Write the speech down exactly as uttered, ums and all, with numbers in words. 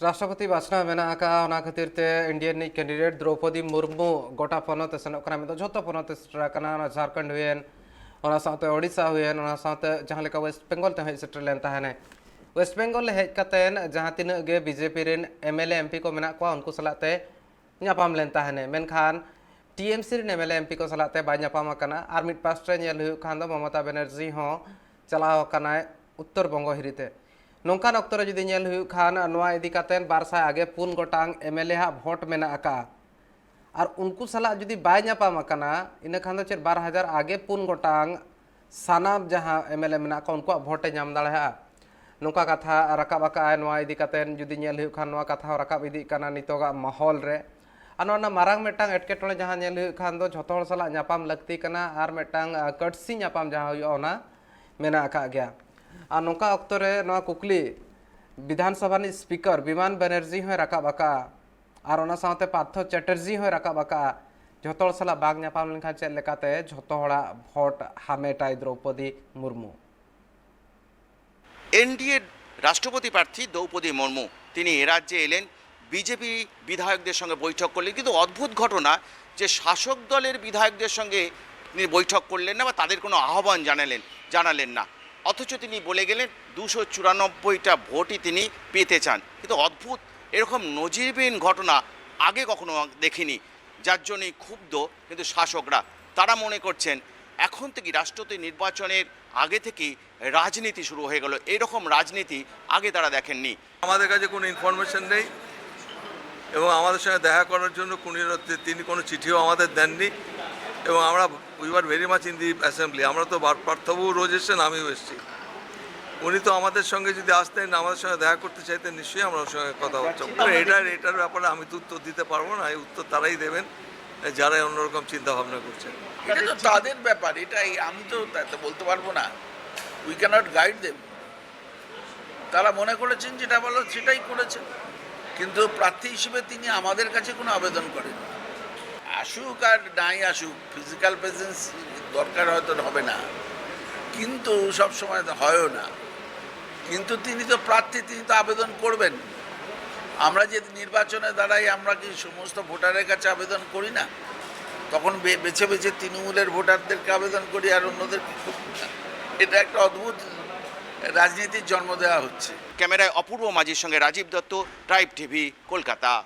ᱨᱟᱥᱴᱨᱚᱯᱚᱛᱤ ᱵᱟᱪᱷᱱᱟᱣ ᱢᱮᱱᱟᱜ ᱟᱠᱟᱫᱼᱟ, ᱚᱱᱟ ᱠᱷᱟᱹᱛᱤᱨ ᱛᱮ ᱤᱱᱰᱤᱭᱟ ᱨᱤᱱᱤᱡ ᱠᱮᱱᱰᱤᱰᱮᱴ ᱫᱨᱚᱣᱯᱚᱫᱤ ᱢᱩᱨᱢᱩ ᱜᱚᱴᱟ ᱯᱚᱱᱚᱛ ᱮ ᱥᱮᱱᱚᱜ ᱠᱟᱱᱟ᱾ ᱢᱤᱫ ᱫᱚ ᱡᱷᱚᱛᱚ ᱯᱚᱱᱚᱛ ᱮ ᱥᱮᱴᱮᱨ ᱟᱠᱟᱱᱟ, ᱚᱱᱟ ᱡᱷᱟᱲᱠᱷᱚᱸᱰ ᱦᱩᱭᱮᱱ, ᱚᱱᱟ ᱥᱟᱶᱛᱮ ᱳᱰᱤᱥᱟ ᱦᱩᱭᱮᱱ, ᱚᱱᱟ ᱥᱟᱶᱛᱮ ᱡᱟᱦᱟᱸ ᱞᱮᱠᱟ ᱣᱮᱥᱴ ᱵᱮᱝᱜᱚᱞ ᱛᱮ ᱦᱮᱡ ᱥᱮᱴᱮᱨ ᱞᱮᱱ ᱛᱟᱦᱮᱱᱟᱭ᱾ ᱣᱮᱥᱴ ᱵᱮᱝᱜᱚᱞ ᱨᱮ ᱦᱮᱡ ᱠᱟᱛᱮᱱ ᱡᱟᱦᱟᱸ ᱛᱤᱱᱟᱹᱜ ᱜᱮ ᱵᱤᱡᱮᱯᱤ ᱨᱮᱱ M L A M P ᱠᱚ ᱢᱮᱱᱟᱜ ᱠᱚᱣᱟ, ᱩᱱᱠᱩ ᱥᱟᱞᱟᱜ ᱛᱮ ᱧᱟᱯᱟᱢ ᱞᱮᱱ ᱛᱟᱦᱮᱱᱮ, ᱢᱮᱱᱠᱷᱟᱱ ᱴᱤ ᱮᱢ ᱥᱤ ᱨᱮᱱ M L A M P ᱠᱚ ᱥᱟᱞᱟᱜ ᱛᱮ ᱵᱟᱭ ᱧᱟᱯᱟᱢ ᱟᱠᱟᱱᱟ᱾ ᱟᱨ ᱢᱤᱫ ᱯᱟᱥᱴᱟ ᱧᱮᱞ ᱦᱩᱭᱩᱜ ᱠᱷᱟᱱ ᱫᱚ ᱢᱚᱢᱚᱛᱟ ᱵᱮᱱᱟᱨᱡᱤ ᱦᱚᱸ ᱪᱟᱞᱟᱣ ᱟᱠᱟᱱᱟᱭ ᱩᱛᱛᱚᱨ ᱵᱚᱝᱜᱚ ᱦᱤᱨᱤ ᱛᱮ᱾ ᱱᱚᱝᱠᱟᱱ ᱚᱠᱛᱚ ᱨᱮ ᱡᱩᱫᱤ ᱧᱮᱞ ᱦᱩᱭᱩᱜ ᱠᱷᱟᱱ, ᱱᱚᱣᱟ ᱤᱫᱤ ᱠᱟᱛᱮ ᱵᱟᱨ ᱥᱟᱭ ᱟᱜᱮ ᱯᱩᱱ ᱜᱚᱴᱟᱝ ᱮᱢ ᱮᱞ ᱮ ᱦᱟᱜ ᱵᱷᱳᱴ ᱢᱮᱱᱟᱜ ᱟᱠᱟᱫᱼᱟ᱾ ᱟᱨ ᱩᱱᱠᱩ ᱥᱟᱞᱟᱜ ᱡᱩᱫᱤ ᱵᱟᱭ ᱧᱟᱯᱟᱢ ᱟᱠᱟᱱᱟ, ᱤᱱᱟᱹ ᱠᱷᱟᱱ ᱫᱚ ᱪᱮᱫ ᱵᱟᱨ ᱦᱟᱡᱟᱨ ᱟᱜᱮ ᱯᱩᱱ ᱜᱚᱴᱟᱝ ᱥᱟᱱᱟᱢ ᱡᱟᱦᱟᱸ ᱮᱢ ᱮᱞ ᱮ ᱢᱮᱱᱟᱜ ᱠᱚᱣᱟ, ᱩᱱᱠᱩᱣᱟᱜ ᱵᱷᱳᱴ ᱮ ᱧᱟᱢ ᱫᱟᱲᱮᱭᱟᱜᱼᱟ? ᱱᱚᱝᱠᱟ ᱠᱟᱛᱷᱟ ᱨᱟᱠᱟᱵ ᱟᱠᱟᱫᱼᱟᱭ᱾ ᱱᱚᱣᱟ ᱤᱫᱤ ᱠᱟᱛᱮ ᱡᱩᱫᱤ ᱧᱮᱞ ᱦᱩᱭᱩᱜ ᱠᱷᱟᱱ, ᱱᱚᱣᱟ ᱠᱟᱛᱷᱟ ᱦᱚᱸ ᱨᱟᱠᱟᱵ ᱤᱫᱤᱜ ᱠᱟᱱᱟ ᱱᱤᱛᱚᱜᱟᱜ ᱢᱟᱦᱚᱞ ᱨᱮ᱾ ᱟᱨ ᱱᱚᱣᱟ ᱨᱮᱱᱟᱜ ᱢᱟᱨᱟᱝ ᱢᱤᱫᱴᱟᱝ ᱮᱴᱠᱮᱴᱚᱬᱮ ᱡᱟᱦᱟᱸ ᱧᱮᱞ ᱦᱩᱭᱩᱜ ᱠᱷᱟᱱ ᱫᱚ, ᱡᱷᱚᱛᱚ ᱦᱚᱲ ᱥᱟᱞᱟᱜ ᱧᱟᱯᱟᱢ ᱞᱟᱹᱠᱛᱤ ᱠᱟᱱᱟ ᱟᱨ ᱢᱤᱫᱴᱟᱝ, ᱟᱸ, ᱠᱟᱹᱴᱥᱤ ᱧᱟᱯᱟᱢ ᱡᱟᱦᱟᱸ ᱦᱩᱭᱩᱜᱼᱟ, ᱚᱱᱟ ᱢᱮᱱᱟᱜ ᱟᱠᱟᱫ ᱜᱮᱭᱟ᱾ ᱟᱨ ᱱᱚᱝᱠᱟ ᱚᱠᱛᱚ ᱨᱮ ᱱᱚᱣᱟ ᱠᱩᱠᱞᱤ ᱵᱤᱫᱷᱟᱱ ᱥᱚᱵᱷᱟ ᱨᱤᱱᱤᱡ ᱥᱯᱤᱠᱟᱨ ᱵᱤᱢᱟᱱ ᱵᱮᱱᱟᱨᱡᱤ ᱦᱚᱸᱭ ᱨᱟᱠᱟᱵ ᱟᱠᱟᱫᱼᱟ᱾ ᱟᱨ ᱚᱱᱟ ᱥᱟᱶᱛᱮ ᱯᱟᱨᱛᱷᱚ ᱪᱮᱴᱟᱨᱡᱤ ᱦᱚᱸᱭ ᱨᱟᱠᱟᱵ ᱟᱠᱟᱫᱼᱟ᱾ ᱡᱷᱚᱛᱚ ᱦᱚᱲ ᱥᱟᱞᱟᱜ ᱵᱟᱝ ᱧᱟᱯᱟᱢ ᱞᱮᱱᱠᱷᱟᱱ ᱪᱮᱫ ᱞᱮᱠᱟᱛᱮ ᱡᱷᱚᱛᱚ ᱦᱚᱲᱟᱜ ᱵᱷᱳᱴ ᱦᱟᱢᱮᱴᱟᱭ ᱫᱨᱚᱣᱯᱚᱫᱤ ᱢᱩᱨᱢᱩ? এনডিএ রাষ্ট্রপতি প্রার্থী দ্রৌপদী মুর্মু তিনি এ রাজ্যে এলেন, বিজেপি বিধায়কদের সঙ্গে বৈঠক করলেন, কিন্তু অদ্ভুত ঘটনা যে শাসক দলের বিধায়কদের সঙ্গে তিনি বৈঠক করলেন না বা তাদের কোনো আহ্বান জানালেন জানালেন না, অথচ তিনি বলে গেলেন দুশো চুরানব্বইটা ভোটই তিনি পেতে চান। কিন্তু অদ্ভুত, এরকম নজিরবিহীন ঘটনা আগে কখনো দেখিনি, যার জন্যই ক্ষুব্ধ কিন্তু শাসকরা। তারা মনে করছেন এখন থেকে রাষ্ট্রপতি নির্বাচনের আগে থেকেই রাজনীতি শুরু হয়ে গেল, এইরকম রাজনীতি আগে তারা দেখেননি। আমাদের কাছে কোনো ইনফরমেশন নেই এবং আমাদের সঙ্গে দেখা করার জন্য কুনি-, তিনি কোনো চিঠিও আমাদের দেননি এবং আমরা, we were very much in the assembly, আমরা তো ভারপ্রাপ্তবাবু রোজ এসছেন, আমিও এসেছি। উনি তো আমাদের সঙ্গে যদি আসতেন, আমাদের সঙ্গে দেখা করতে চাইতেন, নিশ্চয়ই আমরা ওর সঙ্গে কথা বলতাম। এটার এটার ব্যাপারে আমি তো উত্তর দিতে পারবো না, এই উত্তর তারাই দেবেন যারা অন্যরকম চিন্তা ভাবনা করছেন। এটা তো তাদের ব্যাপার, এটাই আমি তো তা- তা বলতে পারবো না। We cannot guide them। তারা মনে করেছেন যেটা ভালো সেটাই করেছেন, কিন্তু প্রার্থী হিসেবে তিনি আমাদের কাছে কোনো আবেদন করেন। আসুক আর নাই আসুক, ফিজিক্যাল প্রেজেন্স দরকার হয়তো হবে না, কিন্তু সব সময় তো হয়ও না। কিন্তু তিনি তো প্রার্থী, তিনি তো আবেদন করবেন। আমরা যে নির্বাচনে দাঁড়াই, আমরা কি সমস্ত ভোটারের কাছে আবেদন করি না? তখন বে- বেছে বেছে তৃণমূলের ভোটারদেরকে আবেদন করি আর অন্যদেরকে করি না। এটা একটা অদ্ভুত রাজনীতির জন্ম দেওয়া হচ্ছে। ক্যামেরায় অপূর্ব মাঝির সঙ্গে রাজীব দত্ত, ট্রাইব টিভি, কলকাতা।